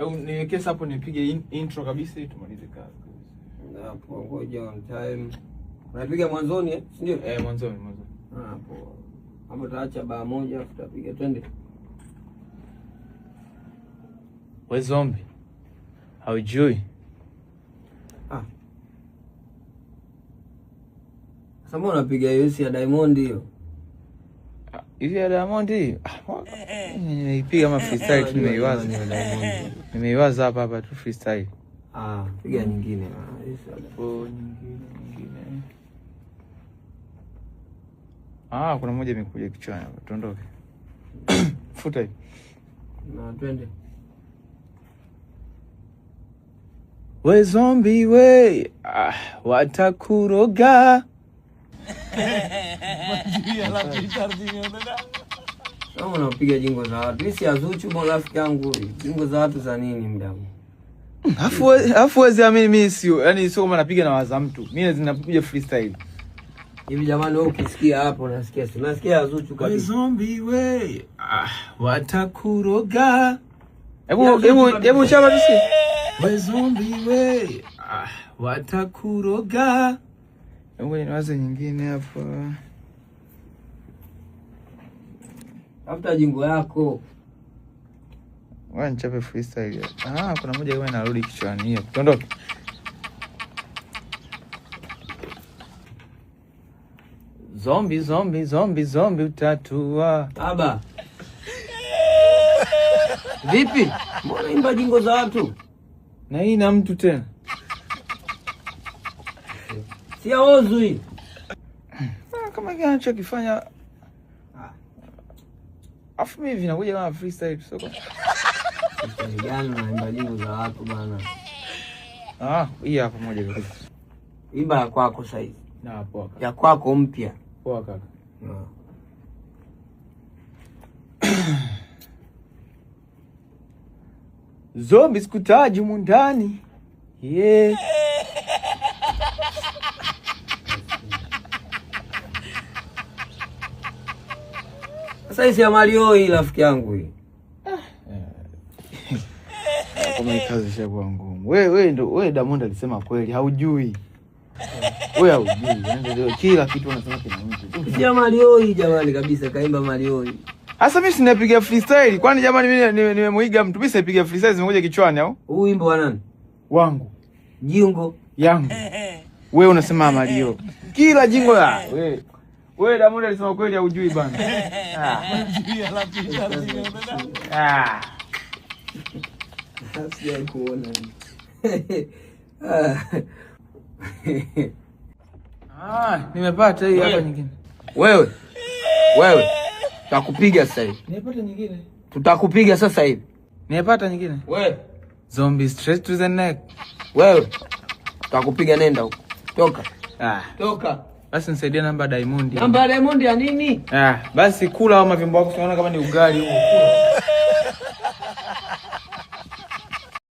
Au niwekee hapo nipige intro kabisa ili tumalize kazi. Hapo ngoja on time. Unapiga mwanzoni eh? Si ndio? Eh, mwanzoni mwanzoni. Hapo. Hapo tutaacha baa moja afu tutapiga twende. We zombie. Haujui. Ah. Sasa mbona unapiga hiyo si ya Diamond hiyo? Hivi ya Diamond hii? Nimeipiga kama freestyle tu nimeiwaza. Nimeiwaza hapa hapa tu freestyle. Ah, piga nyingine. Oh, nyingine nyingine. Ah, kuna moja imekuja kichwani hapa. Tuondoke. Futa hivi. Na twende. We zombie we, ah, watakuroga. Kama unapiga jingo za watu. Mimi si Azuchu bwana rafiki yangu. Jingo za watu za nini mdamu? Afu wezi amini mimi sio, yani sio kama napiga na waza mtu. Mimi zinapiga freestyle. Hivi jamani wewe ukisikia hapo unasikia si unasikia Azuchu kabisa. We zombie we, ah, watakuroga. Hebu hebu hebu chama tusikie. We zombie we, ah, watakuroga. Hebu niwaze nyingine hapo. Tafuta jingo yako. Wewe nichape freestyle. Ah, kuna moja kama inarudi kichwani hiyo. Tuondoke. Zombie zombie zombie zombie utatua. Baba. Vipi? Mbona imba jingo za watu? Na hii na mtu tena. Si aozwi. Kama kile anachokifanya. Afu mimi vinakuja kama freestyle tu sio. Gani unaimba jingo za watu bana? Ah, hii hapa moja imekuja. Imba ya kwako sasa hivi. Na poa kaka. Ya kwako mpya. Poa kaka. Zombie sikutaji humu ndani. Yeah. Sasa hii si ya Mario hii rafiki yangu hii. Kama hii kazi ishakuwa ngumu. Wewe ndio wewe Diamond alisema kweli, haujui. Wewe haujui. Kila kitu unasema kina mtu. Si ya Mario hii jamani kabisa, kaimba Mario hii. Sasa mimi sinapiga freestyle. Kwani jamani mimi nimemuiga mtu? Mimi sipiga freestyle zimekuja kichwani au? Huu wimbo wa nani? Wangu. Jingo yangu. Wewe unasema Mario. Kila jingo la wewe. Wewe Diamond alisema kweli haujui bana. Ah. Sijai kuona. Ah, nimepata hii hapa nyingine. Wewe. Wewe. Tutakupiga sasa hivi. Nimepata nyingine. Tutakupiga sasa hivi. Nimepata nyingine. Wewe. Zombie straight to the neck. Wewe. Tutakupiga, nenda huko. Toka. Ah. Toka. Basi nisaidie namba Diamond. Namba Diamond ya nini? Ah, basi kula au mavimbo yako tunaona kama ni ugali huo.